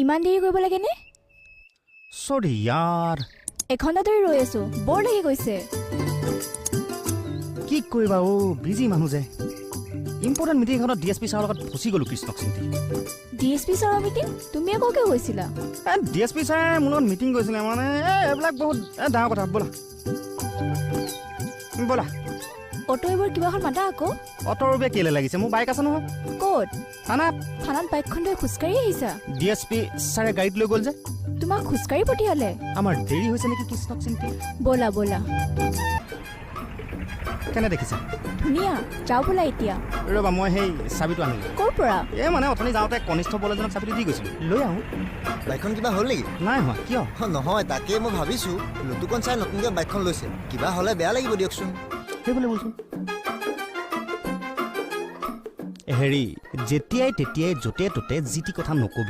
ইমান দেৰি কৰিব লাগেনে? চৰি ইয়াৰ। এঘণ্টা ধৰি ৰৈ আছো, বৰ লাগি গৈছে। কি কৰিবা অ', বিজি মানুহ যে। ইম্পৰ্টেণ্ট মিটিং এখনত ডি এছ পি ছাৰৰ লগত ফচি গ'লো, কৃষ্ণক চিন্তি। ডি এছ পি ছাৰৰ মিটিং? তুমি আকৌ কিয় গৈছিলা? এ ডি এছ পি ছাৰে মোৰ লগত মিটিং কৰিছিলে, মানে এই এইবিলাক বহুত ডাঙৰ কথা। ব'লা ব'লা। অটো এইবোৰ কিবা এখন মাতা আকৌ। অট'ৰ বাবে কেলৈ লাগিছে? মোৰ বাইক আছে নহয়। ক'ত? থানাত। থানাত বাইকখন লৈ খোজকাঢ়ি আহিছা? ডি এছ পি ছাৰে গাড়ীত লৈ গ'ল যে। তোমাক খোজকাঢ়ি পঠিয়ালে? আমাৰ দেৰি হৈছে নেকি, কৃষ্ণক চিন্তি? ব'লা ব'লা। কেনে দেখিছা? ধুনীয়া, যাওঁ ব'লা এতিয়া। ৰ'বা, মই সেই চাবিটো আনিলোঁ। ক'ৰ পৰা? এই মানে অথনি যাওঁতে কনিষ্ঠবল এজনক চাবিটো দি গৈছিলোঁ, লৈ আহোঁ। বাইকখন কিবা হ'ল নেকি? নাই হোৱা, কিয়? অ, নহয়, তাকেই মই ভাবিছোঁ। লুটুকন চাই নতুনকৈ বাইকখন লৈছে, কিবা হ'লে বেয়া লাগিব দিয়কচোন। সেইফালে বলচোন। হেৰি, যেতিয়াই তেতিয়াই য'তে ত'তে যি টি কথা নকবি।